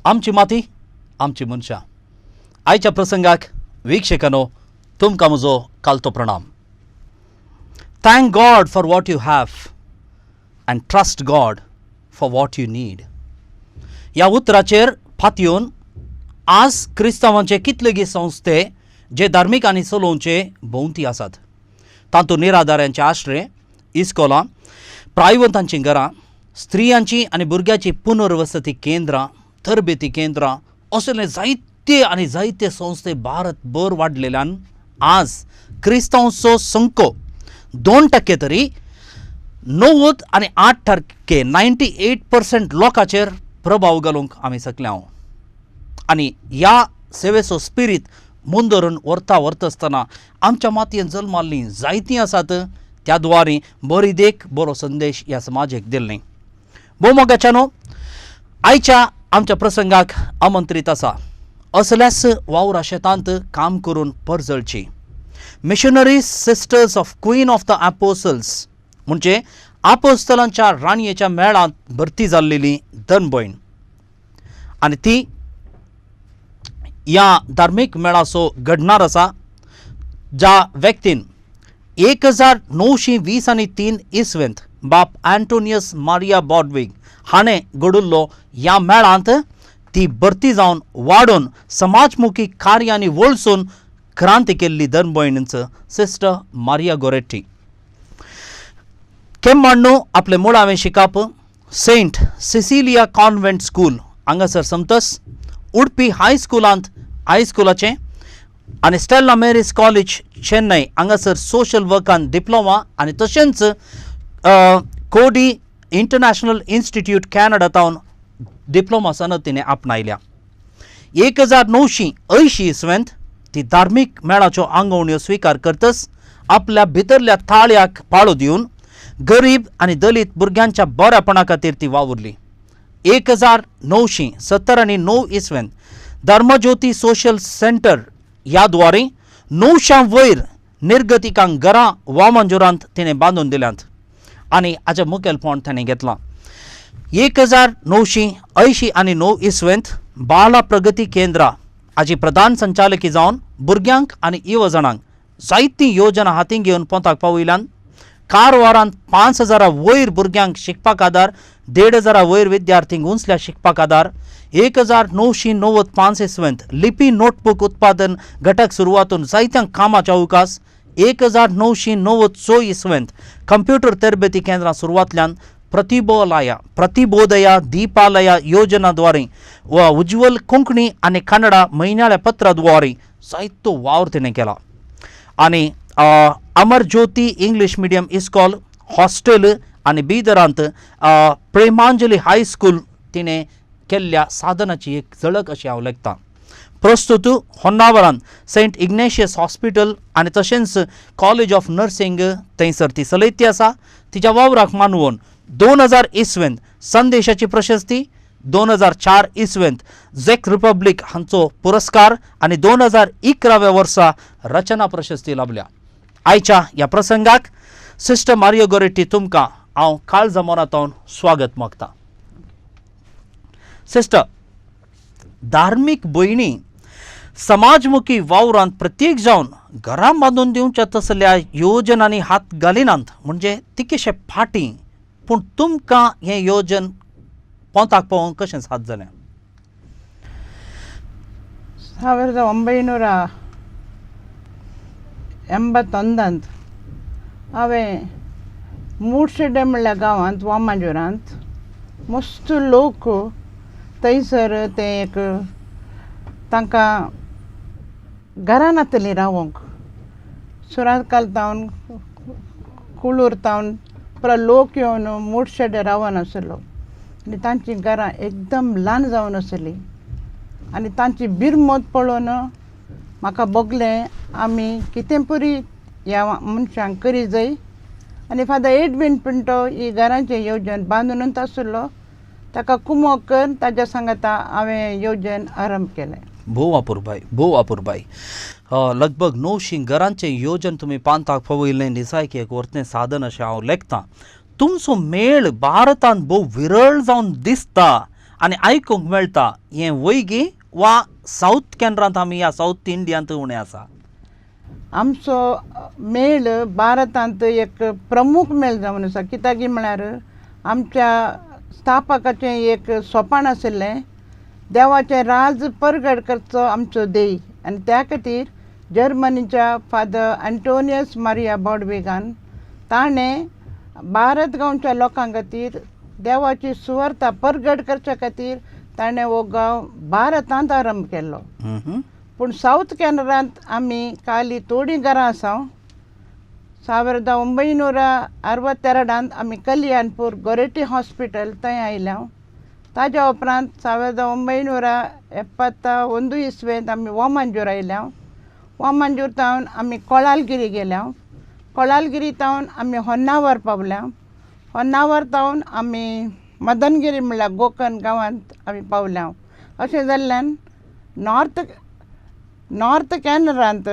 आमची माती, आमची मनशां. आयच्या प्रसंगाक वीक्षकांनो, तुमकां म्हजो कालतो प्रणाम. Thank God for what you have and trust God for what you need ह्या उतराचेर फातयेवन आज क्रिस्तांवांचे कितलेगी संस्थे जे धार्मीक आनी चलोवचे भोंवती आसात. तातूंत निराधारांचे आश्रय, इस्कोलां, प्रायवंतांचीं घरां, स्त्रियांची आनी भुरग्याची पुनर्वसती केंद्रां, तरबेती केंद्रां, असले जायते आनी जायते संस्थे भारतभर वाडलेल्यान आज क्रिस्तांवचो संको 2% तरी 98%, 98% लोकांचेर प्रभाव घालूंक आमी शकले हांव. आनी ह्या सेवेचो स्पिरीत मुंदरून व्हरता व्हरता आसतना आमच्या मातयेन जल्माल्लीं जायतीं आसात, त्या द्वारी बरी देख, बरो संदेश ह्या समाजेक दिल्ली. भोवमोगाच्यानो, आयच्या आमच्या प्रसंगाक आमंत्रीत आसा असल्याच वावरा शेतांत काम करून परजळची Missionary Sisters of Queen of the Apostles, म्हणजे आपोस्तलांच्या राणयेच्या मेळांत भरती जाल्लेली धनभयण आनी ती ह्या धार्मीक मेळाचो घडणार आसा, ज्या व्यक्तीन 1923 इसवेंत बाप अँटोनियस मारिया बॉडविग हाणें घडुल्लो ह्या मेळांत ती भरती जावन वाडून समाजमुखी कार्यांनी वळसून क्रांती केल्ली धनभयणीच सिस्टर मारिया गोरेट्टी. केम्माण्णू आपलें मुळावें शिकाप सेंट सिसिलिया कॉन्व्हेंट स्कूल हांगासर समतस उडपी हायस्कुलांत हायस्कुलाचें आनी स्टेल्ला मेरीज कॉलेज, चेन्नय हांगासर सोशल वर्कान डिप्लोमा आनी तशेंच कोडी इंटरनॅशनल इन्स्टिट्यूट, कॅनडा तावन डिप्लोमा सनद तिणें आपणायल्या. 1980 इसवेंत ती धार्मीक मेळाच्यो आंगवण्यो स्विकार करतच आपल्या भितरल्या ताळ्याक पाळो दिवन गरीब आनी दलीत भुरग्यांच्या बऱ्यापणा खातीर ती वावुरली. 1979 इसवेंत धर्मज्योती सोशल सेंटर ह्या द्वारे 900 वयर निर्गतिकांक घरां वामंजुरांत तिणें बांदून दिल्यांत आनी हाचें मुखेलपण ताणें घेतलां. 1989 इसवेंत बाला प्रगती केंद्रा हाची प्रधान संचालकी जावन भुरग्यांक आनी युवजणांक जायतीं योजना हातीं घेवन पोंताक पावयल्यान. कारवारांत 5000 वयर भुरग्यांक शिकपाक आदार, 1500 वयर विद्यार्थींक उंचल्या शिकपाक आदार. 1995 इसवेंत लिपी नोटबूक उत्पादन घटक सुरवातून जायत्या कामाचे अवकाश. 1996 इसवेंत कंप्युटर तरबेती केंद्रां सुरवातल्यान प्रतिबोलाया प्रतिबोधया दीपालया योजनाद्वारे व उज्ज्वल कोंकणी आनी कन्नडा म्हयन्याळ्या पत्राद्वारे जायतो वावर तिणें केला. आनी अमर ज्योती इंग्लीश मिडियम इस्कॉल हॉस्टेल आनी बिदरांत प्रेमांजली हायस्कूल तिणें केल्ल्या साधनाची एक झळक अशी हांव लेखतां. प्रस्तुत होन्नावरान सेंट इग्नेशियस हॉस्पिटल आनी तशेंच कॉलेज ऑफ नर्सिंग थंयसर ती चलयती आसा. तिच्या वावराक मानवून 2000 इसवेंत संदेशाची प्रशस्ती, 2004 इसवेंत झेक रिपब्लीक हांचो पुरस्कार आनी 2011व्या वर्सा रचना प्रशस्ती लाभल्या. आयच्या ह्या प्रसंगाक सिस्टर मारियो गोरेट्टी, तुमकां हांव काळजा मोनांत स्वागत मागता. सिस्टर, धार्मीक भयणी समाजमुखी वावरांत प्रत्येक जावन घरां बांदून दिवच्या तसल्या योजनांनी हात घालिनात, म्हणजे तिकेशे फाटीं, पूण तुमकां हें योजन पोंताक पावोवंक कशें साद जालें? 1981 हांवें मुडशेड्डे म्हणल्या गांवांत, वामांजोरांत मस्त लोक थंयसर ते एक तांकां घरां नातलीं रावोंक. सुरांतकाल तावन, कुळूर तावन पुरो लोक येवन मुडशेड्डे रावन आसलो आनी तांचीं घरां एकदम ल्हान जावन आसलीं आनी तांची बिरमत पळोवन म्हाका भोगलें, आमी कितें पुरी ह्या मनशांक करी जाय. आनी फादर एडवीन पिंटो ही घरांचें येवजण बांदूनच आसलो. ताका कुमोक कर ताज्या सांगाता हांवें येवजण आरंभ केलें. भोव अपुरबाय, भोव अपुरबाय. लगभग 900 घरांचें योजन तुमी पांताक पावयलें, निजायकी एक वर्तें साधन अशें हांव लेखतां. तुमचो मेळ भारतांत भोव विरळ जावन दिसता. आनी आयकूंक मेळटा. हें वैगी वा सावथ केन्रांत आमी ह्या सावथ इंडियांत उणें आसा? आमचो मेळ भारतांत एक प्रमुख मेळ जावन आसा. कित्याक म्हळ्यार आमच्या स्थापकाचें एक सोपान आशिल्लें देवाचें राज परगट करचो आमचो ध्येय आनी त्या खातीर जर्मनीच्या फादर अंटोनियस मारिया बॉडवेगान ताणें भारत गांवच्या लोकां खातीर देवाची सुवार्ता परगट करच्या खातीर ताणें हो गांव भारतांत आरंभ केल्लो. पूण सावथ कॅनरांत आमी काली थोडीं घरां आसा. 1962 आमी कल्याणपूर गोरेटी हॉस्पिटल थंय आयल्या. ताज्या उपरांत 1971 इस्वेंत आमी वामांजूर आयल्या. वामांजूर तावन आमी कोळालगिरी गेल्या. कोळालगिरी तावन आमी होन्नावर पावल्या. होन्नावर तावन आमी मदनगिरी म्हणल्यार गोकर्ण गांवांत आमी पावल्या. अशें जाल्ल्यान नॉर्थ नॉर्थ कॅनरांत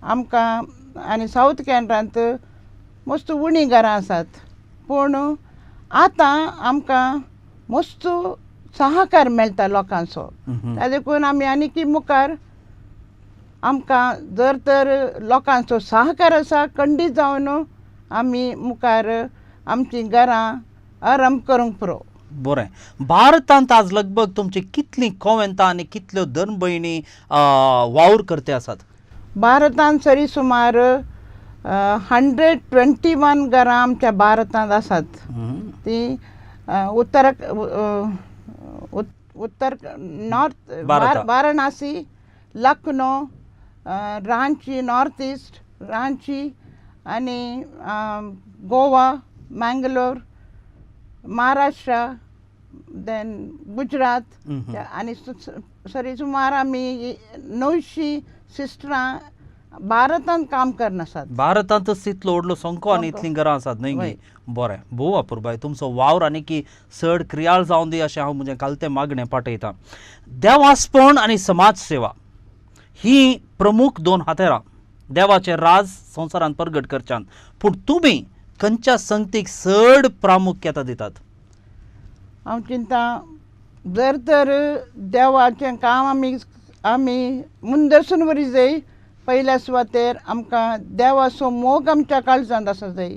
आमकां आनी सावथ कॅनरांत मस्त उणीं घरां आसात. पूण आतां आमकां मस्त सहकार मेळटा लोकांचो. त्या देखून आमी आनीकी मुखार आमकां जर तर लोकांचो सहकार आसा खंडीत जावन आमी मुखार आमचीं घरां आरंभ करूंक पुरो. बरें, भारतांत आज लगभग तुमची कितलीं कोवेंतां आनी कितल्यो धर्म भयणी वावर करते आसात? भारतांत सरी सुमार 121 घरां आमच्या भारतांत आसात. ती Uttar Uttar north Varanasi, Lucknow, Ranchi, north east Ranchi आनी गोवा, मँगलोर, महाराष्ट्र, देन गुजरात आनी सरी सुमार आमी 900 सिस्टरां भारतांत काम करन आसात. भारतांतच इतलो व्हडलो संको आनी इतलीं घरां आसात न्हय गे? बरें, भोव अपुरबाय. तुमचो वावर आनी की चड क्रियाळ जावन दी अशें हांव म्हजें कालतें मागणें पाठयतां. देवासपण आनी समाज सेवा ही प्रमुख दोन हातेरां देवाचें राज संवसारांत परगट करच्यान. पूण तुमी खंयच्या संगतीक चड प्रामुख्यता दितात? हांव चिंता जर तर देवाचें काम आमी आमी मुंदरसून वरी जाय पयल्या सुवातेर आमकां देवाचो मोग आमच्या काळजांत आसा जाय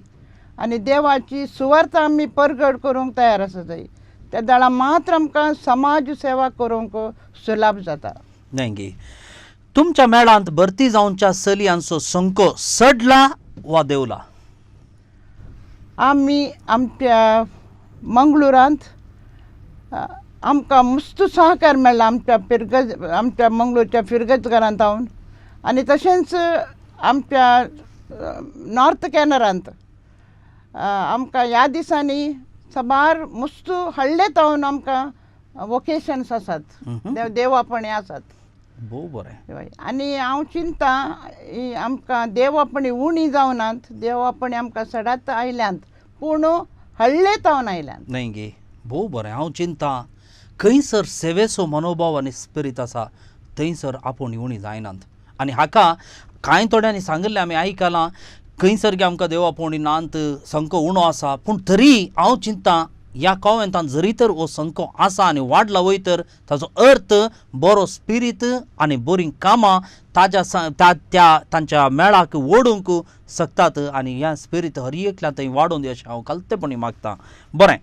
आनी देवाची सुवार्थ आमी परगट करूंक तयार आसा जाय. त्या दळा मात्र आमकां समाज सेवा करूंक सुलाभ जाता. न्हय गे? तुमच्या मेळांत भरती जावच्या चलयांचो संको सडला वा देवला? आमी आमच्या मंगळुरांत आमकां मस्त सहकार मेळ्ळा आमच्या फिरगज आमच्या मंगळूरच्या फिरगज घरांत हांव आनी तशेंच आमच्या नॉर्थ कॅनरांत आमकां ह्या दिसांनी साबार मस्त हळ्ळे तावन आमकां वोकेशन्स आसात, देवापणी आसात. भोव बरें. हय, आनी हांव चिंता आमकां देवापणी उणी जावनात, देवापणी आमकां सदांच आयल्यांत पूण हळ्ळे तावन आयल्यांत. न्हय गे? भोव बरें. हांव चिंता खंयसर सेवेचो मनोभाव आनी स्पिरीत आसा थंयसर आपूण उणी जायनात. आनी हाका कांय थोड्यांनी सांगिल्लें आमी आयकलां खंयसर गे आमकां देवापोवणी नात, संको उणो आसा. पूण तरी हांव चिंता ह्या कोवेंतान जरी तर हो संको आसा आनी वाडला वय तर ताजो अर्थ बरो स्पिरीत आनी बरीं कामां ताज्या त्या तांच्या मेळाक ओडूंक शकतात आनी ह्या स्पिरीत हर एकल्या थंय वाडोवन दी अशें हांव खालतेपणी मागतां. बरें,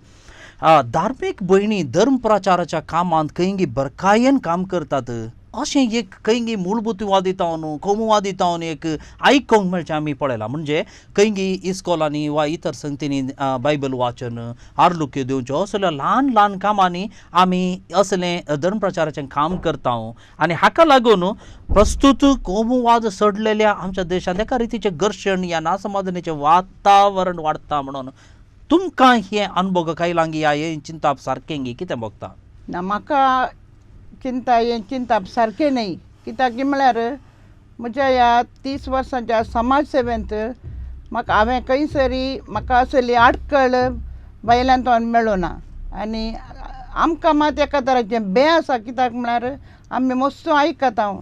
धार्मीक भयणी धर्म प्रचाराच्या कामांत खंयगी बारकायेन काम करतात अशें एक खंयगी मूलभूतवादी तावन कोमुवादी तावन एक आयकूंक मेळचें आमी पळयलां. म्हणजे खंयगी इस्कोलांनी वा इतर संगतींनी बायबल वाचन आर्लुक्यो दिवच्यो असल्या ल्हान ल्हान कामांनी आमी असलें धर्म प्रचाराचें काम करता. आनी हाका लागून प्रस्तूत कोमुवाद सडलेल्या आमच्या देशांत एका रितीचें घर्शण या नासमाधानीचें वातावरण वाडटा म्हणून तुमकां हें अनुभव कायलांगी ह्या हें चिंताप सारकें गी कितें भोगता? ना, म्हाका चिंता हें चिंताप सारकें न्हय. कित्याक म्हळ्यार म्हज्या ह्या 30 वर्सांच्या समाज सेवेंत म्हाका हांवें खंयसरी म्हाका असली आडखळ बायलां तोंड मेळूं ना. आनी आमकां मात एका तराचें बें आसा. कित्याक म्हळ्यार आमी मस्त आयकता,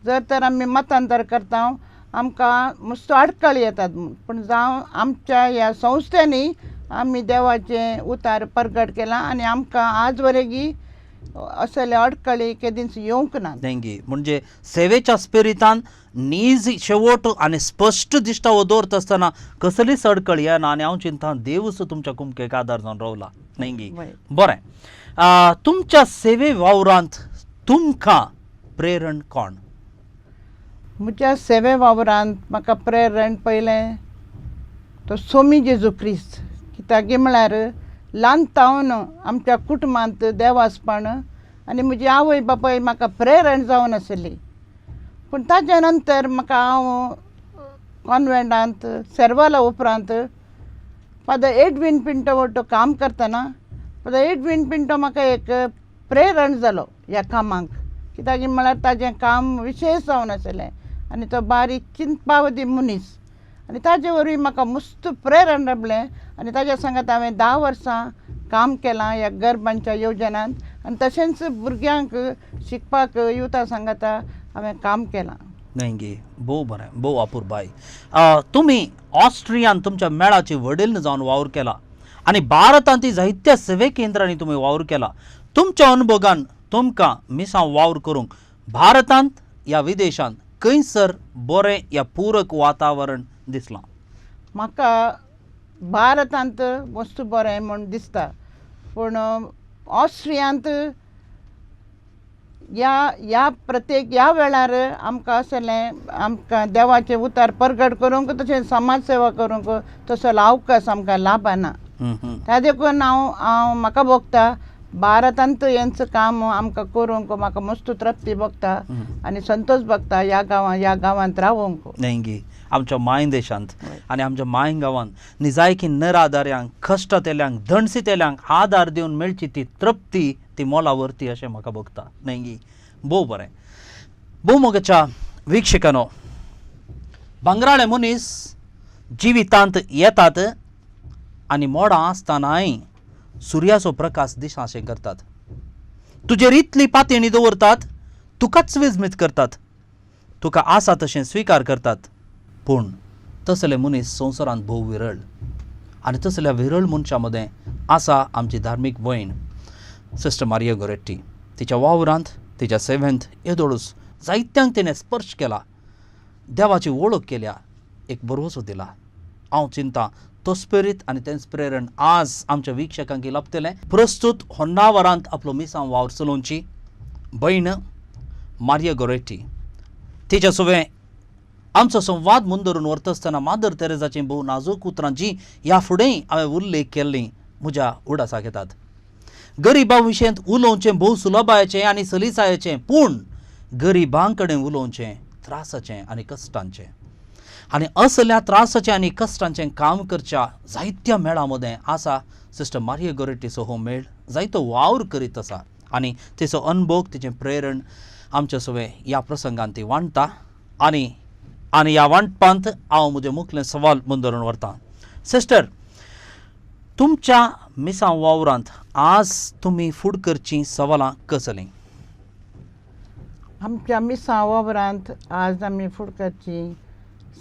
जर तर आमी मतांतर करता आमकां मस्त आडखळ येतात म्हूण. पूण जावं आमच्या ह्या संस्थांनी आमी देवाचें उतार परगट केलां आनी आमकां आज वरेगी असले अडकळी केदींच येवंक ना. नेंगी म्हणजे सेवेच्या स्पिरितान नीज शेवट आनी स्पश्ट दिश्टावो दवरता आसतना कसलीच अडकळ येना आनी हांव चिंता देवूच तुमच्या कुमकेक आदार जावन रावला नेंगी. वय. बरें, तुमच्या सेवे वावरांत तुमकां प्रेरण कोण? म्हज्या सेवे वावरांत म्हाका प्रेरण पयलें तो सोमी जेजू क्रिस्त, कित्याक म्हळ्यार ल्हान तावन आमच्या कुटुंबांत देवासपण आनी म्हजी आवय बापाय म्हाका प्रेरण जावन आसली. पूण ताज्या नंतर म्हाका हांव कॉन्वेंटांत सेर्वाला उपरांत फादर एडवीन पिंटो वट्टो काम करतना फादर एडवीन पिंटो म्हाका एक प्रेरण जालो ह्या कामाक, कित्याक म्हळ्यार ताजें काम विशेश जावन आसलें आनी तो बारीक चिंतपावती मनीस आनी ताजे वरवीं म्हाका मस्त प्रेरण लाबलें आनी ताज्या सांगात हांवें 10 वर्सां काम केलां ह्या गरबांच्या योजनांत आनी तशेंच भुरग्यांक शिकपाक युथा सांगाता हांवें काम केलां. न्हय गे, भोव बरें, भोव अपुरबाय. तुमी ऑस्ट्रियान तुमच्या मेळाची वडील जावन वावर केला आनी भारतांत ती जायत्या सेवे केंद्रांनी तुमी वावर केला. तुमच्या अनुभोगान तुमकां मिसांव वावर करूंक भारतांत या विदेशांत खंयसर बरें या पूरक वातावरण दिसलां? म्हाका भारतांत वस्तू बरें म्हूण दिसता, पूण ऑस्ट्रियांत ह्या ह्या प्रत्येक ह्या वेळार आमकां असलें आमकां देवाचें उतार परगट करूंक तशें समाज सेवा करूंक तसो अवकाश आमकां लाभना. त्या देखून हांव हांव म्हाका भोगता भारतांत हेंच काम आमकां करूंक म्हाका मस्त तृप्ती भोगता आनी संतोश भोगता ह्या गांवां ह्या गांवांत रावूंक. न्हय गे, आमच्या माय देशांत आनी आमच्या माय गांवांत निजायकी नरादाऱ्यांक कश्टतेल्यांक धणसितेल्यांक आदार दिवन मेळची ती तृप्ती ती मोला वरती अशें म्हाका भोगता. न्हय गे, भोव बरें. भोव मोगाच्या वीक्षकांनो, भांगराळे मनीस जिवितांत येतात आनी मोडां आसतनाय सुर्याचो प्रकाश दिशाशें करतात. तुजेर इतली पातयणी दवरतात, तुकाच विजमीत करतात, तुका आसा तशें स्विकार करतात. पूण तसले मनीस संवसारांत भोव विरळ आनी तसल्या विरळ मनशां मदें आसा आमची धार्मीक भयण सिस्टर मारिया गोरेट्टी. तिच्या वावरांत तिच्या सेवेंत येदोळूच जायत्यांक तिणें स्पर्श केला, देवाची वळख केल्या, एक भरवसो दिला. हांव चिंता तो स्पिरीत आनी तेंच प्रेरण आज आमच्या वीक्षकांक लाभतलें. प्रस्तूत होन्नावरांत आपलो मिसांव वावर चलोवची भयण मारिया गोरेट्टी तिच्या सुवें आमचो संवाद मुंदरून व्हरता आसतना मादर तेरेजाची भोव नाजूक उतरां जी ह्या फुडेंय हांवें उल्लेख केल्ली म्हज्या उडासाक येतात. गरिबां विशयांत उलोवचें भोव सुलभायेचें आनी सलिसायेचें, पूण गरिबां कडेन उलोवचें त्रासाचें आनी कश्टांचें. आनी असल्या त्रासाचें आनी कश्टांचें काम करच्या जायत्या मेळां मदें आसा सिस्टर मारिया गोरेटीचो हो मेळ जायतो वावर करीत आसा आनी तिचो अनभोग तिचें प्रेरण आमच्या सवें ह्या प्रसंगान ती वांट्टा आनी आनी ह्या वांटपांत हांव म्हजें मुखलें सवाल मुंदरून व्हरतां. सिस्टर, तुमच्या मिसांव वावरांत आज तुमी फूड करचीं सवालां कसलीं? आमच्या मिसांव वावरांत आज आमी फूड करचीं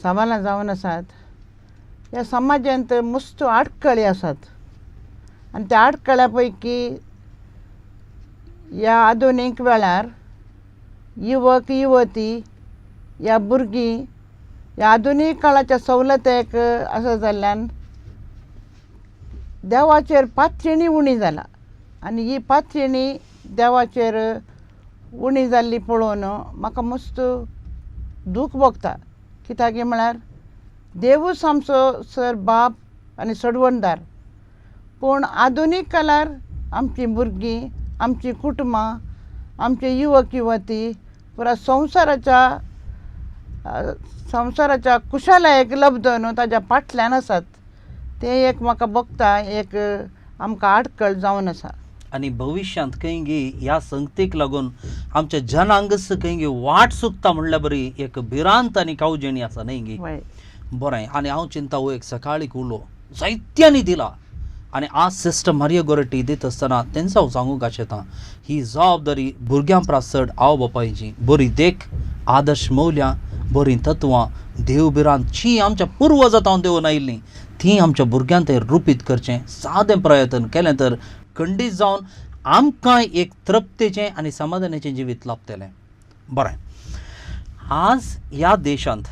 सवालां जावन आसात. ह्या समाजांत मस्त आडखळी आसात आनी त्या आडखळ्या पैकी ह्या आधुनीक वेळार युवक युवती ह्या भुरगीं ह्या आधुनीक काळाच्या सवलतेक आसा जाल्ल्यान देवाचेर पातयेणी उणी जाला आनी ही पातयेणी देवाचेर उणी जाल्ली पळोवन म्हाका मस्त दूख भोगता. कित्याक म्हळ्यार देवूच आमचो सर बाप आनी सडवणदार, पूण आधुनीक काळार आमचीं भुरगीं आमचीं कुटुंबां आमचे युवक युवती पुरा संवसाराच्या संवसाराच्या कुशालायेक लब्ध न्हू ताज्या फाटल्यान आसात. तें एक म्हाका भोगता एक आमकां आडखळ जावन आसा. आनी भविश्यांत खंय गी ह्या संगतीक लागून आमच्या जनांगच खंय गी वाट चुकता म्हणल्यार बरी एक भिरांत आनी कावजेणी आसा न्हय गी? बरें, आनी हांव चिंता हो एक सकाळीक उलो जायत्यांनी दिला आनी आज सिस्टर मारिया गोरेटी दिता आसतना तेंच हांव सांगूंक आशेतां, ही जबाबदारी भुरग्यां परस चड आवय बापायची. बरी देख, आदर्श मौल्यां, बरीं तत्वां, देव भिरांत जी आमच्या पुर्वजां तावन देवून आयिल्लीं तीं आमच्या भुरग्यांक तें रुपीत करचें सादें प्रयत्न केलें तर खंडीत जावन आमकां एक तृप्तेचें आनी समाधानाचें जिवीत लाभतलें. बरें, आज ह्या देशांत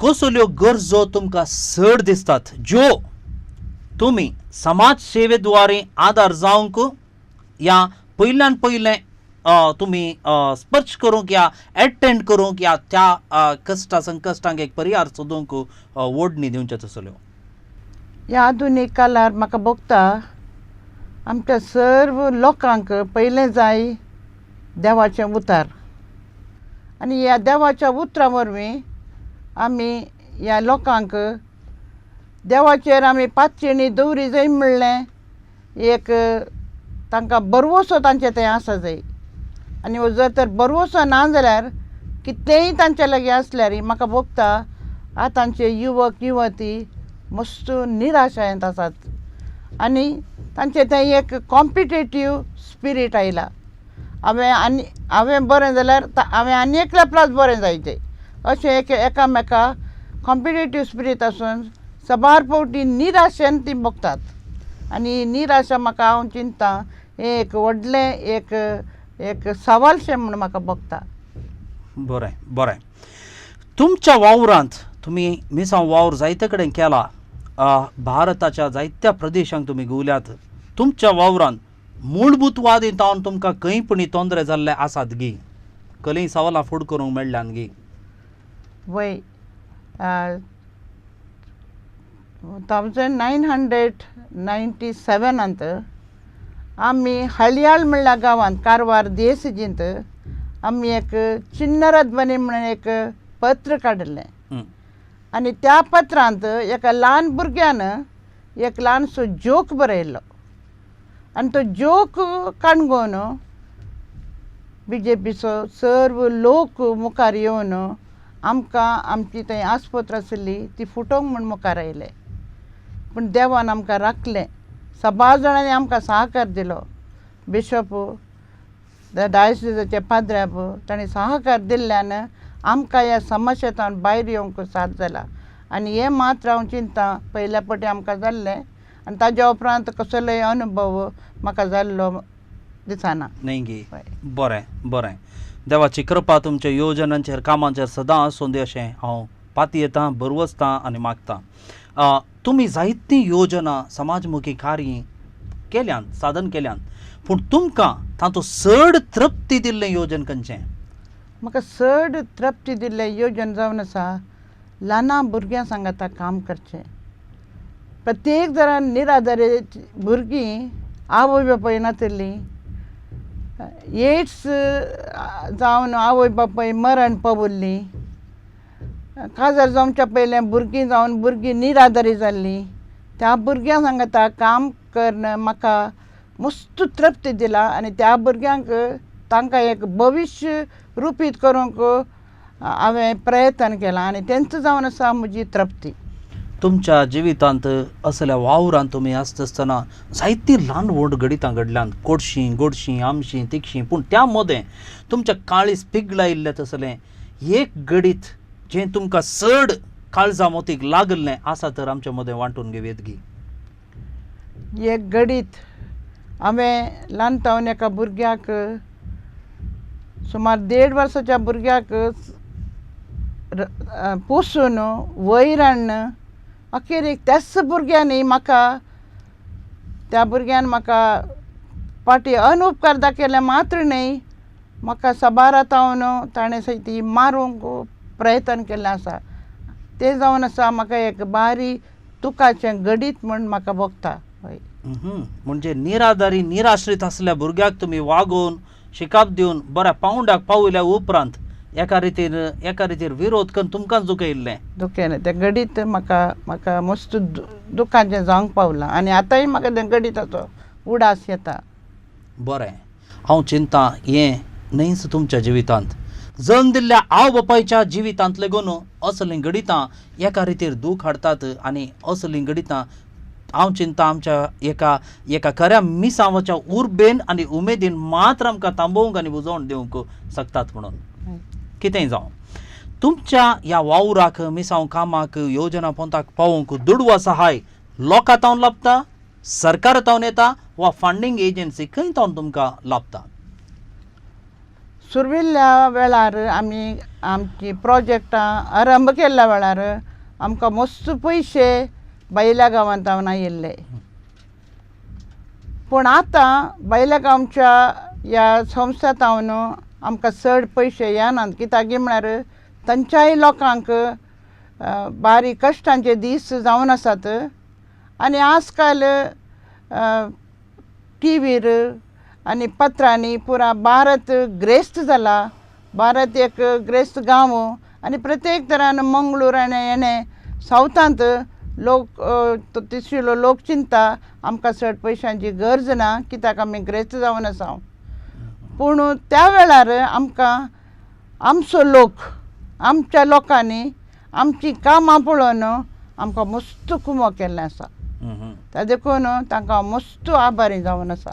कसल्यो गरजो तुमकां चड दिसतात ज्यो तुमी समाज सेवे द्वारे आदार जावंक या पयल्यान पयलें तुमी स्पर्श करूंक या एटेंड करूंक या त्या कश्टा संकश्टांक एक परिहार सोदूंक ओडणी दिवचे तसल्यो? ह्या आधुनीक काळार म्हाका भोगता आमच्या सर्व लोकांक पयलें जाय देवाचें उतार आनी ह्या देवाच्या उतरा वरवीं आमी ह्या लोकांक देवाचेर आमी पातयेणी दवरी जाय म्हणलें एक तांकां बरवसो तांचें थंय आसा जाय. आनी जर तर बरवसो ना जाल्यार कितलेंय तांचे लागीं आसल्यार म्हाका भोगता आतांचे युवक युवती मस्त निराशायेंत आसात आनी तांचें तें एक कॉम्पिटेटीव स्पिरीट आयला. हांवें आनी हांवें बरें जाल्यार हांवें आनी एकल्या प्लस बरें जायचें अशें एक एकामेका कॉम्पिटेटीव स्पिरीट आसून साबार फावटी निराशेन ती भोगतात. आनी निराशा म्हाका हांव चिंतता हें एक व्हडलें एक एक सवालशें म्हूण म्हाका भोगता. बरें बरें, तुमच्या वावरांत तुमी मिसांव वावर जायते कडेन केला, भारताच्या जायत्या प्रदेशांक तुमी घुंवल्यात. तुमच्या वावरांत मूलभूतवादी तावन तुमकां खंय पुणी तोंदरे जाल्ले आसात गी? खंय सवालां फुड करूंक मेळ्ळ्यान गी? वय, 1997 आमी हळयाळ म्हणल्या गांवांत कारवार देसजींत आमी एक चिन्नरध्वनी म्हणून एक पत्र काडिल्लें. आनी त्या पत्रांत एका ल्हान भुरग्यान एक ल्हानसो जोक बरयल्लो आनी तो जोक काणकोण बीजेपीचो सर्व लोक मुखार येवन आमकां आमची थंय आस्पत्र आशिल्ली ती फुटोवंक म्हूण मुखार आयले. पूण देवान आमकां राखलें, साबार जाणांनी आमकां सहकार दिलो. बिशप डायसिसाचे पाद्र्याब तांणी सहकार दिल्ल्यान आमकां ह्या समस्येंतल्यान भायर येवंक साथ जाला. आनी हें मात्र हांव चिंता पयल्या फावटी आमकां जाल्लें आनी ताज्या उपरांत कसलोय अनुभव म्हाका जाल्लो दिसना. न्हय गी? बरें बरें, देवाची कृपा तुमच्या योजनांचेर कामांचेर सदां आसूं दी अशें हांव पातयेतां, बरवसतां आनी मागतां. तुमी जायतीं योजना समाजमुखी कार्य केल्यान, साधन केल्यान, पूण तुमकां तातूंत चड तृप्ती दिल्लें योजन खंयचें? म्हाका चड तृप्ती दिल्लें योजन जावन आसा ल्हाना भुरग्यां सांगाता काम करचें. प्रत्येक जाणान निराधारी भुरगीं आवय बापूय नातिल्लीं, एड्स जावन आवय बापूय मरण पाविल्लीं, काजार जावच्या पयलें भुरगीं जावन भुरगीं निराधारी जाल्लीं, त्या भुरग्यां सांगाता काम करून म्हाका मस्त तृप्ती दिला. आनी त्या भुरग्यांक तांकां एक भविश्य रुपीत करूंक हांवें प्रयत्न केला आनी तेंच जावन आसा म्हजी तृप्ती. तुमच्या जिवितांत असल्या वावरांत तुमी आसता आसतना जायतीं ल्हान व्हड घडितां घडल्यांत, कोडशीं गोडशीं आमशीं तिखशीं, पूण त्या मदें तुमच्या काळीज पिगलायिल्लें तसलें एक घडीत जें तुमकां चड काळजा मोतीक लागिल्लें आसा तर आमच्या मदें वांटून घेवयेत गी? एक घडीत हांवें ल्हान तावन एका भुरग्याक सुमार 1.5 वर्साच्या भुरग्याक पोसून वयर हाडून अखेरेक त्याच भुरग्यांनी म्हाका त्या भुरग्यान म्हाका फाटीं अनुपकार दाखयले मात्र न्हय, म्हाका साबार तावन ताणें ती मारूंक प्रयत्न केल्लें आसा. तें जावन आसा म्हाका एक बारी दुखाचें घडीत म्हूण म्हाका भोगता. हय, म्हणजे निराधारी निराश्रीत आसल्या भुरग्याक तुमी वागोवन शिकाप दिवन बऱ्या पावंड्याक पावयल्या उपरांत एका रितीर विरोध करून तुमकांच दुखयल्लें. दुखयलें तें घडीत म्हाका म्हाका मस्त दुखाचें जावंक पावलां आनी आतांय म्हाका तें घडीताचो उडास येता. बरें, हांव चिंता हें न्हयच तुमच्या जिवितांत जल्म दिल्ल्या आवय बापायच्या जिवितांत लेगून असलीं घडितां एका रितीर दूख हाडटात आनी असलीं घडितां हांव चिंता आमच्या एका एका खऱ्या मिसांवाच्या उर्बेन आनी उमेदीन मात्र आमकां थांबोवंक आनी बुजोवन दिवंक शकतात. म्हणून कितेंय जावं, तुमच्या ह्या वावराक मिसांव कामाक योजना पोंताक पावोवंक दुडवा सहाय लोकां तावन लाबता सरकार तावन येता वा फंडींग एजन्सी खंय तावन तुमकां लाभता? सुर्विल्ल्या वेळार आमी आमची प्रोजेक्टां आरंभ केल्ल्या वेळार आमकां मस्त पयशे भायल्या गांवांत हांव आयिल्ले. पूण आतां भायल्या गांवच्या ह्या संस्था तावन आमकां चड पयशे येनात, कित्याक म्हळ्यार तांच्याय लोकांक बारीक कश्टांचे दीस जावन आसात. आनी आजकाल टिवीर आनी पत्रांनी पुरा भारत ग्रेस्त जाला, भारत एक ग्रेस्त गांव आनी प्रत्येक तरान मंगळूर आनी हेणें सावथांत लोक तिसलो लोक चिंता आमकां चड पयशांची गरज ना, कित्याक आमी ग्रेस्त जावन आसा. पूण त्या वेळार आमकां आमचो लोक आमच्या लोकांनी आमचीं कामां पळोवन आमकां मस्त कुमो केल्लें आसा, त्या देखून तांकां मस्त आभारी जावन आसा.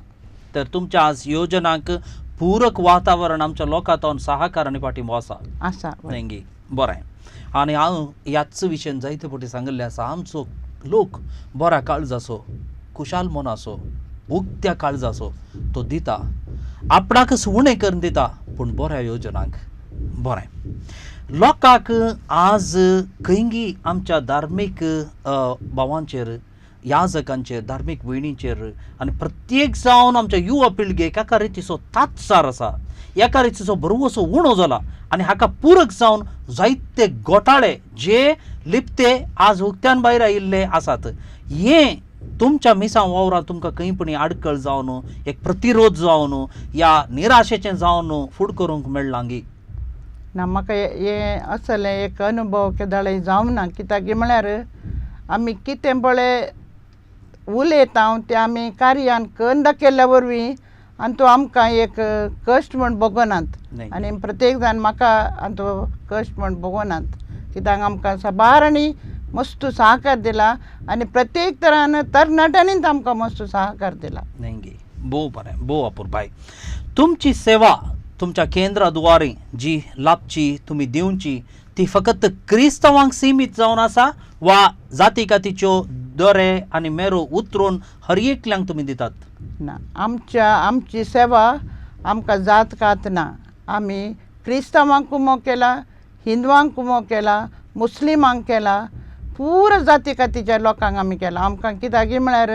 तर तुमच्या आज योजनांक पूरक वातावरण आमच्या लोकां तावन सहाकार आनी पाठिंबो आसा आसा. न्ही? बरें. आनी हांव ह्याच विशयान जायते फावटी सांगिल्लें आसा, आमचो लोक बऱ्या काळजाचो, खुशाल मनाचो, उक्त्या काळजाचो, तो दिता, आपणाकच उणें करून दिता, पूण बऱ्या योजनांक. बरें, लोकांक आज खंयगी आमच्या धार्मीक भावांचेर, याजकांचेर, धार्मीक भयणींचेर आनी प्रत्येक जावन आमच्या युवा पिळगेक एका रितीचो तात्सार आसा, एका रितीचो बरोसो उणो जाला आनी हाका पूरक जावन जायते घोटाळे जे लिपते आज उक्त्यान भायर आयिल्ले आसात. हें तुमच्या मिसां वावरांत तुमकां खंयपणी आडखळ जावन, एक प्रतिरोध जावन, या निराशेचें जावन फुड करूंक मेळ्ळांगी? ना, म्हाका हें असलें एक अनुभव केदाळय जावंक ना, कित्याक म्हळ्यार आमी कितें पळय उलयता तें आमी कार्यान करून दाखयल्ल्या वरवीं आनी तो आमकां एक कश्ट म्हण भोगनात. आनी प्रत्येक जाण म्हाका आनी तो कश्ट म्हण भोगनात, कित्याक आमकां साबार आनी मस्त सहकार दिला आनी प्रत्येक तरान तरणाट्यांनीच आमकां मस्त सहकार दिला. न्ही? भोव बरें, भोव अपुरबाय. तुमची सेवा तुमच्या केंद्रा द्वारे जी लाभची तुमी दिवची ती फकत क्रिस्तांवांक सीमीत जावन आसा वा जाती कातीच्यो दोरे आनी मेरो उतरून हर एकल्यांक तुमी दितात? ना, आमच्या आमची सेवा आमकां जात कात ना. आमी क्रिस्तांवांक कुमो केला, हिंदवांक कुमो केला, मुस्लिमांक केला, पुरा जाती कातीच्या लोकांक आमी केला. आमकां कित्याक म्हळ्यार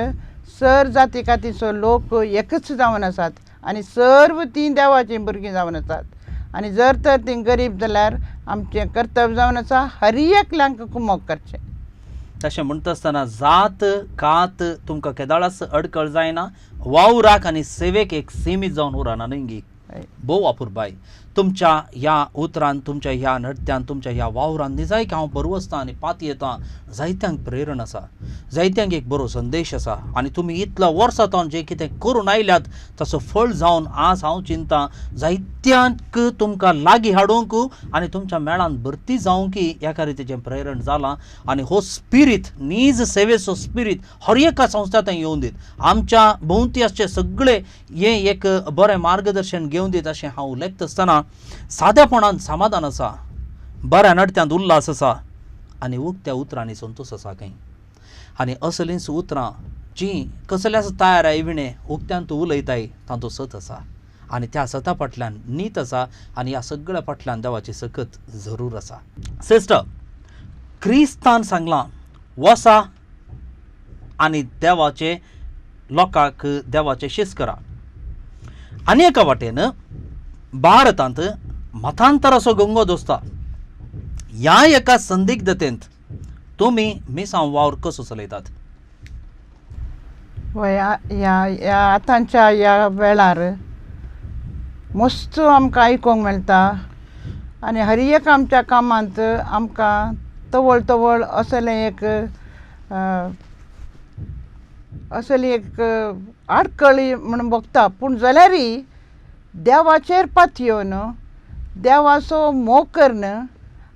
सर जाती कातीचो लोक एकच जावन आसात आनी सर्व तीं देवाचीं भुरगीं जावन आसात. आनी जर तर तीं गरीब जाल्यार आमचें कर्तव्य जावन आसा हर एकल्यांक कुमोक करचें. तशें म्हणटा आसतना जात कात तुमकां केदाळाच अडखळ जायना, वावराक आनी सेवेक एक सीमीत जावन उरना न्ही गी? भोव अपुरबाय. तुमच्या ह्या उतरान, तुमच्या ह्या नृत्यान, तुमच्या ह्या वावरान निजायक हांव बरवसतां आनी पातयेतां जायत्यांक प्रेरण आसा, जायत्यांक एक बरो संदेश आसा आनी तुमी इतल्या वर्सां तावन जें कितें करून आयल्यात ताचो फळ जावन आज हांव चिंता जायत्यांक तुमकां लागीं हाडूंक आनी तुमच्या मेळान भरती जावंक ह्या रितीचें प्रेरण जालां. आनी हो स्पिरीत, नीज सेवेचो स्पिरीत हर एका संस्था थंय येवन दीत, आमच्या भोंवती आसचे सगळे हें एक बरें मार्गदर्शन घेवन दीत अशें हांव उलयता आसतना सादेपणान समाधान आसा, बऱ्या नडत्यांत उल्हास आसा आनी उक्त्या उतरांनी संतोश आसा खंय. आनी असलींच उतरां जीं कसल्याच तयार विणें उक्त्यान तूं उलयताय तातूंत सत आसा आनी त्या सता फाटल्यान नीत आसा आनी ह्या सगळ्या फाटल्यान देवाची सकत जरूर आसा. सिस्टर, क्रिस्तान सांगलां वसा आनी देवाचे लोकांक देवाचे शिस्त करा. आनी एका वाटेन भारतांत मतांतराचो गंगो दोसता. ह्या एका संदिग्धतेंत तुमी मिसांव वावर कसो चलयतात? ह्या ह्या आतांच्या ह्या वेळार मस्त आमकां आयकूंक मेळटा आनी हर एक आमच्या कामांत आमकां तवळ तवळ असलें एक असली एक आडखळी म्हण भोगता. पूण जाल्यारय देवाचेर पातयेवन देवाचो मोग करून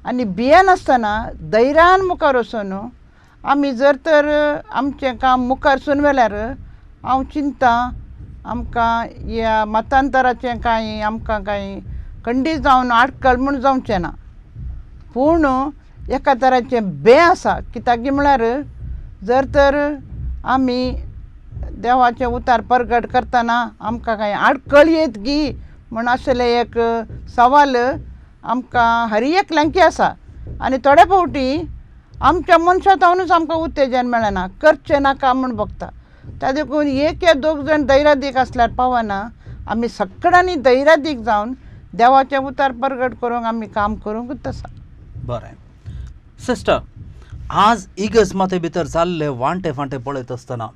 आनी भियेनासतना धैर्यान मुखार वचून आमी जर तर आमचें काम मुखार सून व्हेल्यार हांव चिंता आमकां ह्या मतांतराचें कांय आमकां कांय खंडीत जावन आडखळ म्हूण जावचें ना. पूण एका तराचें बें आसा, कित्याक म्हळ्यार जर तर आमी देवाचें उतार परगट करतना आमकां कांय आडखळ येत गी म्हण आसलें एक सवाल आमकां हर एकल्यांकी आसा. आनी थोडे फावटी आमच्या मनशां तावनूच आमकां उत्तेजन मेळना, करचें नाका म्हूण भोगता. त्या देखून एक या दोग जाण धैर्यादीक आसल्यार पावना, आमी सगळ्यांनी धैर्यादीक जावन देवाचें उतार परगट करूंक आमी काम करूंकूच आसा. बरें सिस्टर, आज इगर्ज माते भितर जाल्ले वांटे फांटे पळयत आसतना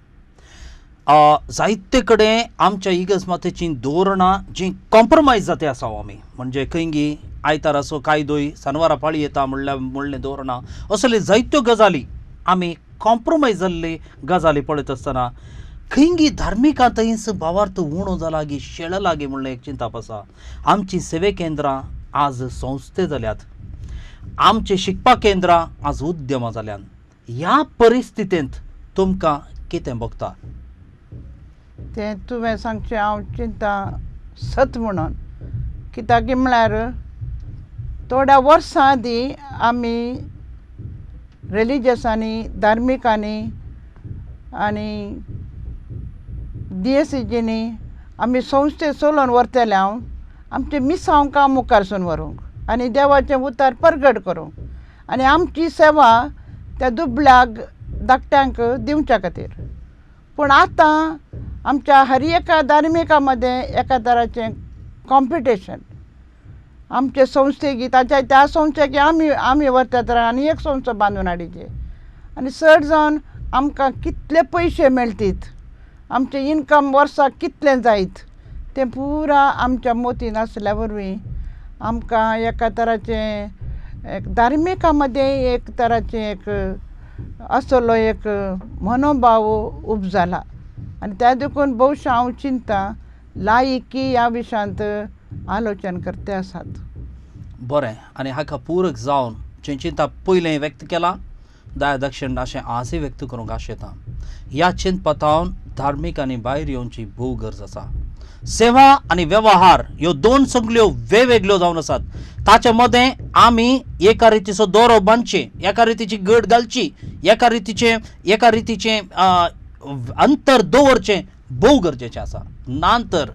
जायते कडेन आमच्या इगर्ज मातेचीं धोरणां जीं कॉम्प्रोमायज जाता आसा आमी, म्हणजे खंयगी आयताराचो कायदोय सानवारा पाळी येता म्हणल्यार म्हणलें धोरणां, असले जायत्यो गजाली आमी कॉम्प्रोमायज जाल्ली गजाली पळयत आसतना खंयगी धार्मिकां थंयच भावार्थ उणो जाला गी शेळला गी म्हणलें एक चिंताप आसा. आमचीं सेवे केंद्रां आज संस्थे जाल्यात, आमचीं शिकपा केंद्रां आज उद्यमां जाल्यात. ह्या परिस्थितींत तुमकां कितें भोगता? तें तुवें सांगचें हांव चिंता सत म्हणून, कित्याक म्हळ्यार थोड्या वर्सां आदीं आमी रिलिजियसांनी, धार्मिकांनी आनी डीएससीजींनी आमी संस्थे चलोवन व्हरतले हांव आमचें मिसांव काम मुखारसून व्हरूंक आनी देवाचें उतार परगट करूंक आनी आमची सेवा त्या दुबळ्याक धाकट्यांक दिवच्या खातीर. पूण आतां आमच्या हर एका धार्मिका मदें एका तराचें कॉम्पिटिशन, आमचे संस्थेक ताच्या त्या संस्थेक आमी आमी व्हरता तर आनी एक संस्था बांदून हाडिची आनी चड जावन आमकां कितले पयशे मेळटीत, आमचें इनकम वर्साक कितलें जायत तें पुरा आमच्या मोतीन आसल्या वरवीं आमकां एका तराचें एक धार्मिका मदें एक तराचें एक असलो एक मनोभाव उब जाला. आनी त्या देखून भोवशा हांव चिंता लायकी ह्या विशयांत आलोचन करते आसात. बरें, आनी हाका पूरक जावन जें चिंता पयलें व्यक्त केलां दया दक्षिण अशें आजय व्यक्त करूंक आशेता. ह्या चिंतपातावन धार्मीक आनी भायर येवची भोव गरज आसा. सेवा आनी वेव्हार ह्यो दोन सगल्यो वेगवेगळ्यो जावन आसात. ताचे मदें आमी एका रितीचो दोरो बांदचे, एका रितीची गट घालची, एका रितीचें अंतर दवरचें भोव गरजेचें आसा. ना तर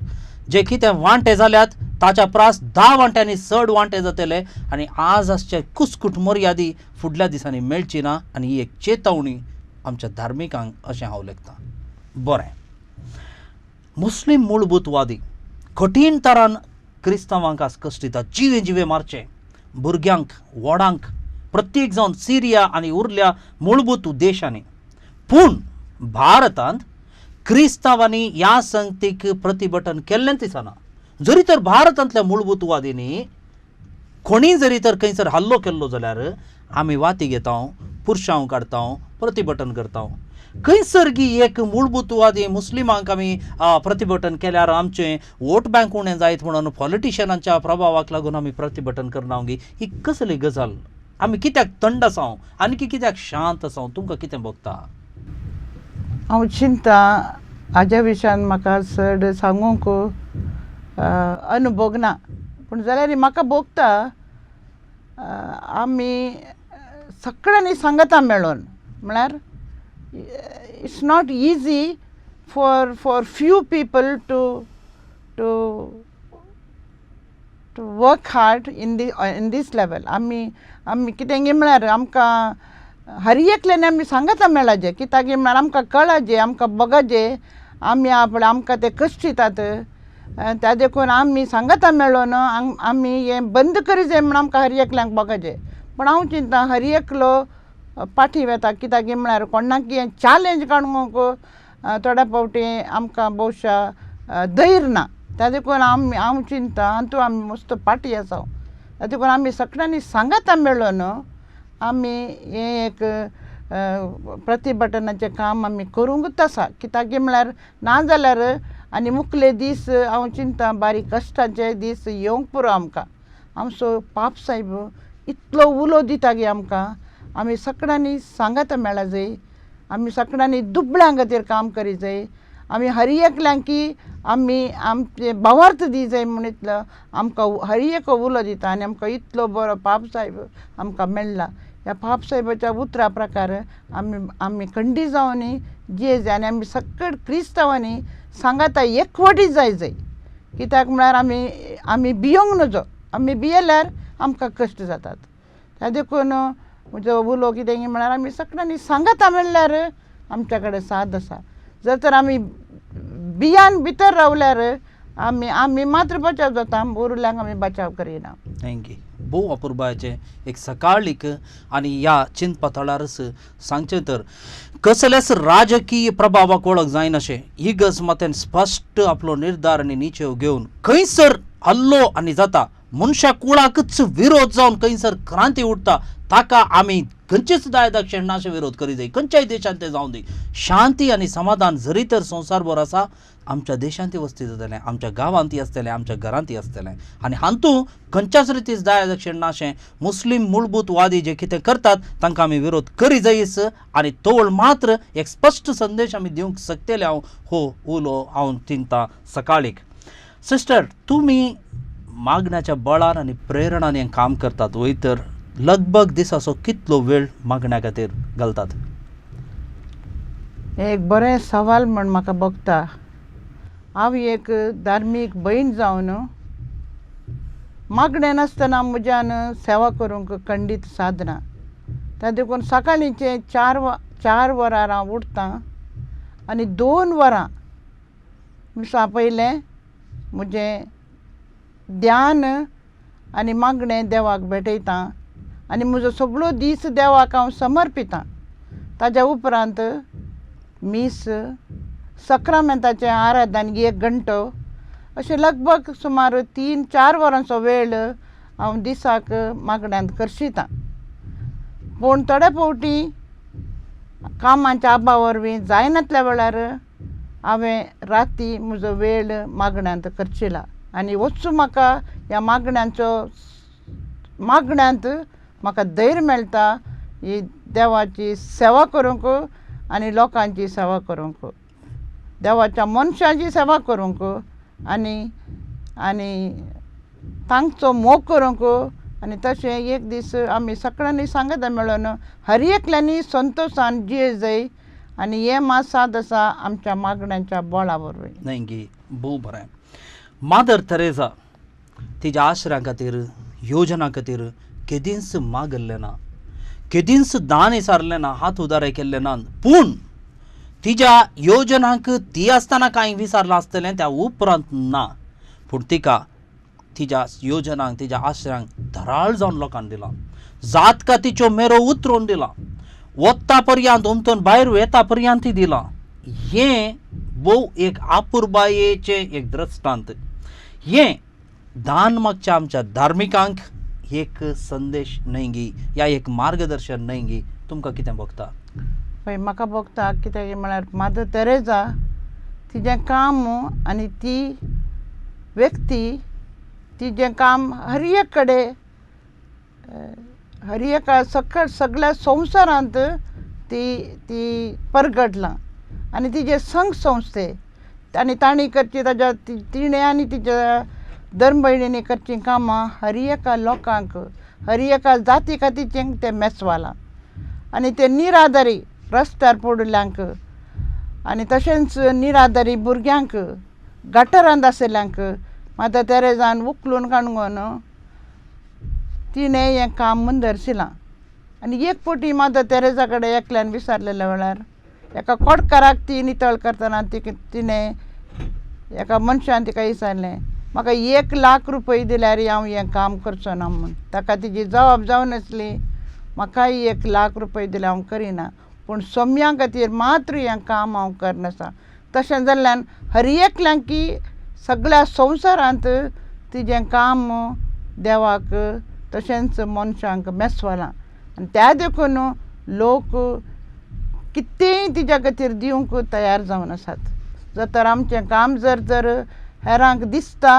जे कितें वांटे जाल्यात ताच्या प्रास 10 वांट्यांनी चड वांटे जातले आनी आज आसचे कुस्कूट मर्यादी फुडल्या दिसांनी मेळची ना. आनी ही एक चेतवणी आमच्या धार्मिकांक अशें हांव लेखतां. बरें, मुस्लीम मूलभूतवादी कठीण तरान क्रिस्तांवांक आज कश्ट दिता, जिवे जिवे मारचे भुरग्यांक, व्हडांक, प्रत्येक जावन सिरिया आनी उरल्या मूलभूत देशांनी. पूण भारतांत क्रिस्तांवांनी ह्या संगतीक प्रतिभटन केल्लें दिसना. जरी तर भारतांतल्या मूलभूतवादींनी कोणी जरी तर खंयसर हल्लो केल्लो जाल्यार आमी वाती घेता, पुरशांव काडता, प्रतिभटन करता. खंयसर गी एक मूलभूतवादी मुस्लिमांक आमी प्रतिभटन केल्यार आमचें वोट बँक उणें जायत म्हणून पॉलिटिशियनांच्या प्रभावाक लागून आमी प्रतिभटन करना गी, ही कसली गजाल? आमी कित्याक थंड आसा आनी कित्याक शांत आसा? तुमकां कितें भोगता? हांव चिंता हाज्या विशयान म्हाका चड सांगूंक अनुभोग ना, पूण जाल्यार म्हाका भोगता आमी सगळ्यांनी सांगता मेळोन, म्हळ्यार it's not easy for few people to to to work hard in the in this level. आमी आमी कितें गी म्हळ्यार आमकां हर एकल्यान आमी सांगता मेळाजे, कित्याक म्हळ्यार आमकां कळाजे, आमकां बगाजे, आमी आपले आमकां ते कश्ट दितात, त्या देखून आमी सांगता मेळोन आमी हें बंद करी जाय म्हूण आमकां हर एकल्यांक बगाजे. पूण हांव चिंता हर एकलो पाठी वेता, कित्याक म्हळ्यार कोणाक हें चॅलेंज काडूंक थोड्या फावटी आमकां भोवशा धैर्य ना, त्या देखून आमी हांव चिंता आनी आमी मस्त पाठी आसा, त्या देखून आमी सगळ्यांनी सांगता मेळोन आमी हें एक प्रतिभटनाचें काम आमी करूंकूच आसा. कित्याक म्हळ्यार ना जाल्यार आनी मुखले दीस हांव चिंता बारीक कश्टाचे दीस येवंक पुरो आमकां. आमचो पाप सायब इतलो उलो दिता गी आमकां, आमी सगळ्यांनी सांगता मेळा जाय, आमी सगळ्यांनी दुबळ्यां खातीर काम करी जाय, आमी हर एकल्यांकी आमी आमचे भावार्थ दी जाय म्हूण इतलो आमकां हर एक उलो दिता आनी आमकां इतलो बरो पाप सायब आमकां मेळ्ळा. ह्या पाप साहेबाच्या उतरा प्रकार आमी आमी खंडी जावनी जिये जाय आनी आमी सकळ क्रिस्तांवांनी सांगाता एकवटी जाय जाय. कित्याक म्हळ्यार आमी आमी भियोंक नजो, आमी भियेल्यार आमकां कश्ट जातात. त्या देखून म्हजो उलो कितें म्हळ्यार आमी सगळ्यांनी सांगाता म्हणल्यार आमच्या कडेन साद आसा. जर तर आमी बियान भितर रावल्यार आमी आमी मात्र बचाव जाता, उरिल्ल्यांक आमी बचाव करिना. Thank you. भोव अपुरबायेचें एक सकाळीक आनी ह्या चिंतपा थळारच सांगचें तर कसलेच राजकीय प्रभावाक वळख जायनाशें इगर्ज मातेन स्पश्ट आपलो निर्धार आनी निचेव घेवन खंयसर हल्लो आनी जाता मनशा कुळाकच विरोध जावन खंयसर क्रांती उठता ताका आमी खंयचीच दाय दक्षिण नाशे विरोध करी जाय. खंयच्याय देशांत तें जावं दी. शांती आनी समाधान जरी तर संवसारभर आसा आमच्या देशांत वस्ती जातलें, आमच्या गांवांत आसतलें, आमच्या घरांत आसतलें आनी हातूंत खंयच्याच रितीच दाय दक्षिण नाशें मुस्लीम मूलभूतवादी जे कितें करतात तांकां आमी विरोध करी जायच आनी तोवळ मात्र एक स्पश्ट संदेश आमी दिवंक शकतले. हांव हो उलो हांव चिंता सकाळीक. सिस्टर, तुमी मागण्याच्या बळार आनी प्रेरणान हें काम करतात वय तर लगभग दिसाचो कितलो वेळ मागण्या खातीर घालतात? एक बरें सवाल म्हण म्हाका भोगता. हांव एक धार्मीक भयण जावन मागणें नासतना म्हज्यान सेवा करूंक खंडीत सादना. त्या देखून सकाळींचें 4 वरां हांव उठता आनी 2 वरां मिसा पयलें म्हजें ध्यान आनी मागणें देवाक भेटयता आनी म्हजो सगळो दीस देवाक हांव समर्पितां. ताज्या उपरांत मीस सक्रामेंताचें आराधन 1 घंटो अशें लगभग सुमार 3-4 वरांचो वेळ हांव दिसाक मागण्यांत करशितां. पूण थोडे फावटी कामाच्या आबा वरवीं जायनातल्या वेळार हांवें राती म्हजो वेळ मागण्यांत खर्चिला आनी वचूं म्हाका ह्या मागण्यांचो मागण्यांत म्हाका धैर्य मेळटा ही देवाची सेवा करूंक आनी लोकांची सेवा करूंक, देवाच्या मनशांची सेवा करूंक आनी आनी तांचो मोग करूंक. आनी तशें एक दीस आमी सगळ्यांनी सांगता मेळोन हर एकल्यांनी संतोशान जिये जाय आनी हें मात साद आसा आमच्या मागण्यांच्या बळा वरवीं. न्हय गी, भोव बरें. मादर तेरेजा तिज्या आश्र्या खातीर योजना खातीर केदींच मागल्लें ना, केदींच दान विचारलें ना, हात उदारे केल्ले ना, पूण तिज्या योजनांक ती आसतना कांय विचारलां आसतलें त्या उपरांत ना, पूण तिका तिज्या योजनांक तिज्या आश्र्यांक धराळ जावन लोकांक दिलां, जात कातीच्यो मेरो उतरून दिलां, वता पर्यंत उमथून भायर वेता पर्यंत ती दिलां. हें भोव एक आपुरबायेचें एक दृश्टांत. हें दान मागच्या आमच्या धार्मिकांक एक संदेश न्हय गी या एक मार्गदर्शन न्हय गी, तुमकां कितें भोगता? पळय म्हाका भोगता कित्याक म्हळ्यार मादर तेरेजा तिजें काम आनी ती व्यक्ती तिजें काम हर एक कडेन हर एका सकळ सगळ्या संवसारांत ती ती परगटलां आनी तिजे संघ संस्थे आनी तांणी करची ताज्या तिणें आनी तिच्या धर्म भयणींनी करचीं कामां हर एका लोकांक हर एका जाती खातीचें तें मेसवालां आनी ते निराधारी रस्त्यार पडिल्ल्यांक आनी तशेंच निराधारी भुरग्यांक गटरांत आशिल्ल्यांक माता तेरेजान उखलून काडून तिणें हें काम मुंदरशिलां. आनी एक फावटी माता तेरेजा कडेन एकल्यान विचारलेल्या वेळार एका कोटकाराक ती नितळ करतना तिणें एका मनशान तिका विचारलें म्हाका 1 लाख रुपया दिल्यार हांव हें काम करचो ना म्हूण. ताका तिजी जबाब जावन आसली म्हाकाय 1 लाख रुपया दिल्यार हांव करिना, पूण सोम्यां खातीर मात्र हें काम हांव करनासा. तशें जाल्ल्यान हर एकल्यांकी सगळ्या संवसारांत तिजें काम देवाक तशेंच मनशांक मेसवलां आनी त्या देखून लोक कितेंय तिज्या खातीर दिवंक तयार जावन आसात. जर तर आमचें काम जर तर हेरांक दिसता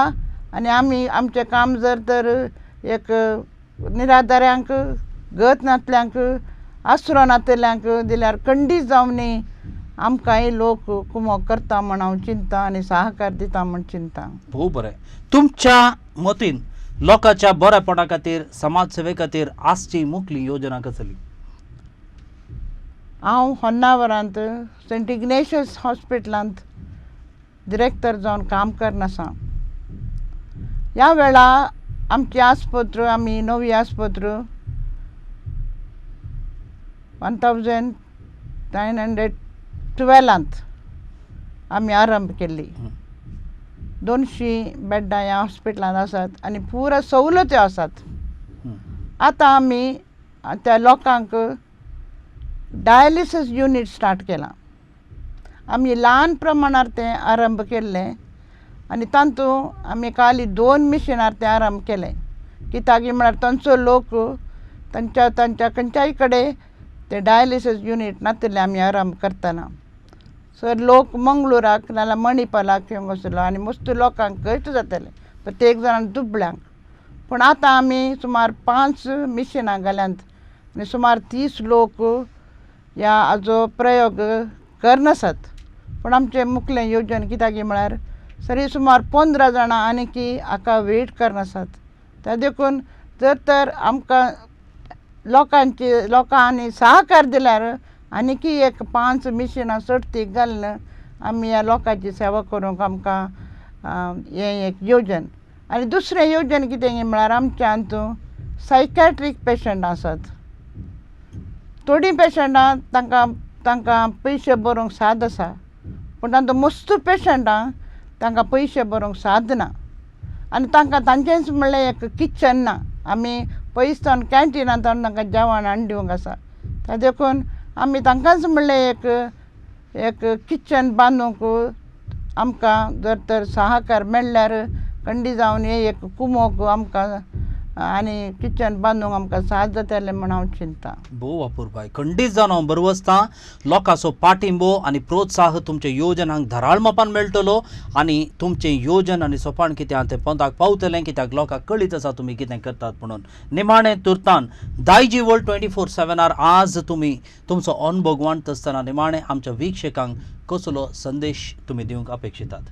आनी आमी आमचें काम जर तर एक निराधाऱ्यांक गत नातल्यांक आसरो नातल्यांक दिल्यार खंडीत जावं न्ही आमकांय लोक कुमोक करता म्हण हांव चिंता आनी सहकार दिता म्हण चिंता. भोव बरें. तुमच्या मतीन लोकांच्या बऱ्यापणा खातीर, समाज सेवे खातीर आसची मुखली योजना कसली? हांव होन्नावरांत सेंट इग्नेशियस हॉस्पिटलांत डिरेक्टर जावन काम करन आसा. ह्या वेळा आमची आस्पत्र, आमी नवी आस्पत्र 1912 आमी आरंभ केल्ली. 200 बेड्डां ह्या हॉस्पिटलांत आसात आनी पुरा सवलत्यो आसात. आतां आमी त्या लोकांक डायलिसीस युनीट स्टार्ट केलां. आमी ल्हान प्रमाणार तें आरंभ केल्लें आनी तातूंत आमी खाली 2 मिशिनार तें आरंभ केलें. कित्याक म्हळ्यार तांचो लोक तांच्या तांच्या खंयच्याय कडेन तें डायलिसीस युनीट नातिल्लें आमी आरंभ करतना. सो लोक मंगळुराक नाल्यार मणिपालाक येवंक आसलो आनी मस्त लोकांक कश्ट जाताले, प्रत्येक जाणांक, दुबळ्यांक. पूण आतां आमी सुमार 5 मिशिनां घाल्यांत आनी सुमार 30 लोक ह्या हाजो प्रयोग करनासात. पूण आमचें मुखलें येवजण कित्याक म्हळ्यार सरी सुमार 15 जाणां आनीकी हाका वेट करनासात. त्या देखून जर तर आमकां लोकांची लोकांनी सहकार दिल्यार आनीकी एक 5 मिशिनां चडतीक घालून आमी ह्या लोकांची सेवा करूंक आमकां हें एक येवजण. आनी दुसरें येवजण कितें म्हळ्यार आमच्या हातूंत सायकॅट्रीक पेशंट आसात. थोडीं पेशंटां तांकां तांकां पयशे भरूंक साद आसा, पूण तांचो मस्त पेशंटां तांकां पयशे भरूंक साद ना आनी तांकां तांचेंच म्हणल्यार एक किचन ना. आमी पयस सावन कॅन्टिनांत तांकां जेवण हाडून दिवंक आसा. त्या देखून आमी तांकांच म्हणलें एक एक किचन बांदूंक आमकां जर तर सहकार मेळ्ळ्यार खंडी जावन हे एक कुमोक आमकां आनी किचन बांदूंक आमकां साथ जातलें म्हूण हांव चिंतता. भोव अपुरबाय. खंडीत जावन हांव बरवसतां, लोकांचो पाठिंबो आनी प्रोत्साह तुमच्या योजनांक धाराळ मापान मेळटलो आनी तुमचें योजन आनी सोपाण कितें आहा तें पोंदाक पावतलें, कित्याक लोकांक कळीत आसा तुमी कितें करतात म्हणून. निमाणें तुर्तान दायजी वर्ल्ड 24/7 आज तुमी तुमचो अनुभव वांटता आसतना निमाणें आमच्या वीक्षकांक कसलो संदेश तुमी दिवंक अपेक्षितात?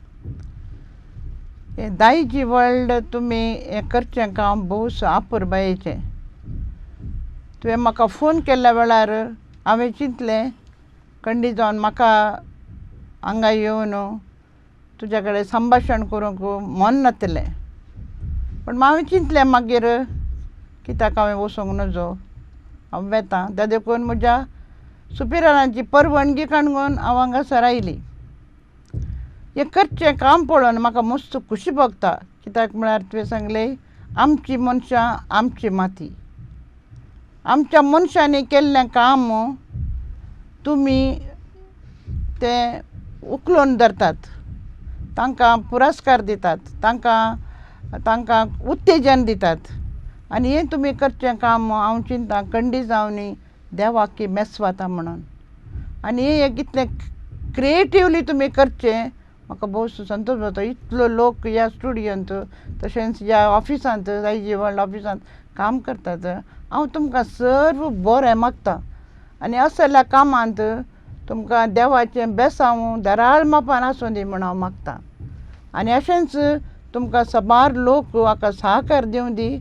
हें दायजी वर्ल्ड तुमी हें करचें काम भोवस अपुरबायेचें. तुवें म्हाका फोन केल्ल्या वेळार हांवें चिंतलें खंडी जावन म्हाका हांगा येवन तुज्या कडेन संभाशण करूंक मन नातिल्लें, पूण हांवें चिंतलें मागीर कित्याक हांवें वचूंक नजो, हांव वेता. त्या देखून म्हज्या सुपिरियरांची परवानगी काडून हांव हांगासर आयली. हें करचें काम पळोवन म्हाका मस्त खुशी भोगता, कित्याक म्हळ्यार तुवें सांगलें आमची मनशां आमची माती, आमच्या मनशांनी केल्लें काम तुमी तें उखलून धरतात, तांकां पुरस्कार दितात, तांकां तांकां उत्तेजन दितात. आनी हें तुमी करचें काम हांव चिंता खंडी जावन देवाक की मेस्वाता म्हणून. आनी हें एक इतलें क्रिएटिवली तुमी करचें म्हाका भोव संतोश जाता. इतलो लोक ह्या स्टुडियोंत तशेंच ह्या ऑफिसांत दायजी वर्ल्ड ऑफिसांत काम करतात. हांव तुमकां सर्व बरें मागता आनी असल्या कामांत तुमकां देवाचें बेसांव दराळ मापान आसूं दी म्हूण हांव मागता. आनी अशेंच तुमकां साबार लोक हाका सहकार दिवं दी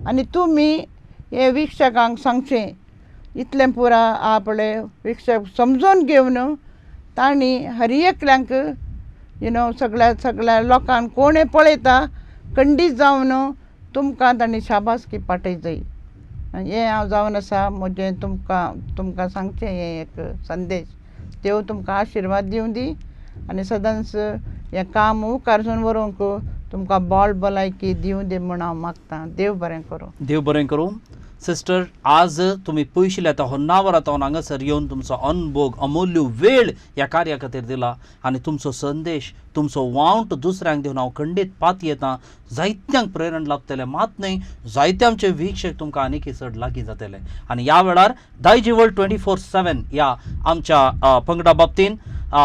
आनी तुमी हे वीक्षकांक सांगचें इतलें पुरा आपले वीक्षक समजून घेवन तांणी हर एकल्यांक you know सगळ्या सगळ्या लोकांक कोणें पळयता खंडीत जावन तुमकां तांणी शाबासकी पाटय जाय. हें हांव जावन आसा म्हजें तुमकां तुमकां सांगचें हें एक संदेश. देव तुमकां आशिर्वाद दिवं दी आनी सदांच हें काम मुखारसून व्हरूंक तुमकां बोल भलायकी दिवं दी म्हूण हांव मागतां. देव बरें करूं. देव बरें करूं. सिस्टर, आज तुमी पयशिल्ल्या त्या होन्नावरा तावन हांगासर येवन तुमचो अनभोग अमूल्य वेळ ह्या कार्या खातीर दिला आनी तुमचो संदेश तुमचो वावंट दुसऱ्यांक दिवन हांव खंडीत पातयेतां जायत्यांक प्रेरणा लाभतलें, मात न्हय जायते आमचे वीक्षक तुमकां आनीकय चड लागीं जातले. आनी ह्या वेळार दायजी वर्ल्ड 24/7 ह्या आमच्या पंगडा बाबतीन,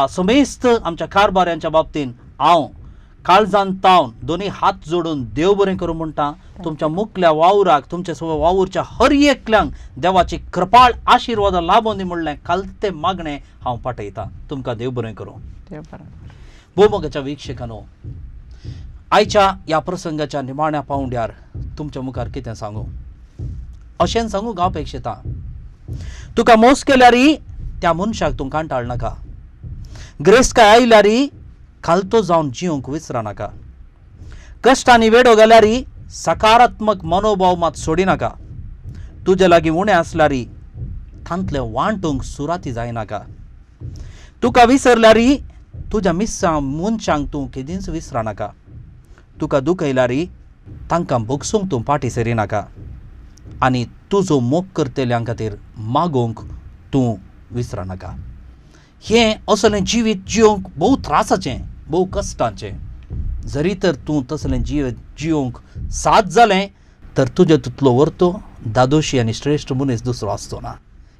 समेस्त आमच्या कारभाऱ्यांच्या बाबतीन हांव काळजान तावन दोनी हात जोडून देव बरें करूं म्हणटा. तुमच्या मुखल्या वावराक, तुमच्या सोबत वावुरच्या हर एकल्यांक देवाची कृपाळ आशिर्वाद लाभोन दी म्हणलें कालते मागणें हांव पाठयतां. तुमकां देव बरें करूं. देव बरें. भोवमोगाच्या वीक्षकांनो, आयच्या ह्या प्रसंगाच्या निमाण्या पांवड्यार तुमच्या मुखार कितें सांगू, अशें सांगूंक हांव अपेक्षितां, तुका मोस केल्यारी त्या मनशाक तूं कांटाळ नाका, ग्रेस्तकाय आयल्यारी खालतो जावन जिवंक विसरा नाका, कश्टांनी वेडो घाल्यारी सकारात्मक मनोभाव मात सोडिनाका, तुजे लागीं उणें आसल्यारी तांतलें वांटूंक सुराती जायनाका, तुका विसरल्यारी तुज्या मिस्सां मनशांक तूं केदींच विसरनाका, तुका दुखयल्यारी तांकां भोगसूंक तूं फाटीं सरिनाका आनी तुजो मोग करतल्यां खातीर मागूंक तूं विसरनाका. हें असलें जिवीत जियोंक भोव त्रासाचें, भोव कश्टाचें. जरी तर तूं तसलें जिवीत जियोंक साथ जालें तर तुजे तितलो व्हरतो दादोशी आनी श्रेश्ठ मनीस दुसरो आसचो ना.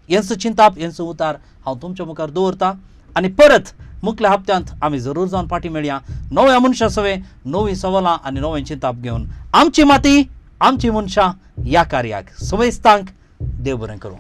हेंच चिंताप, हेंच उतार हांव तुमच्या मुखार दवरतां आनी परत मुखल्या हप्त्यांत आमी जरूर जावन फाटीं मेळया नव्या मनशां सवें नवीं सवालां आनी नवें चिंताप घेवन. आमची माती आमची मनशां ह्या कार्याक समेस्तांक देव बरें करूं.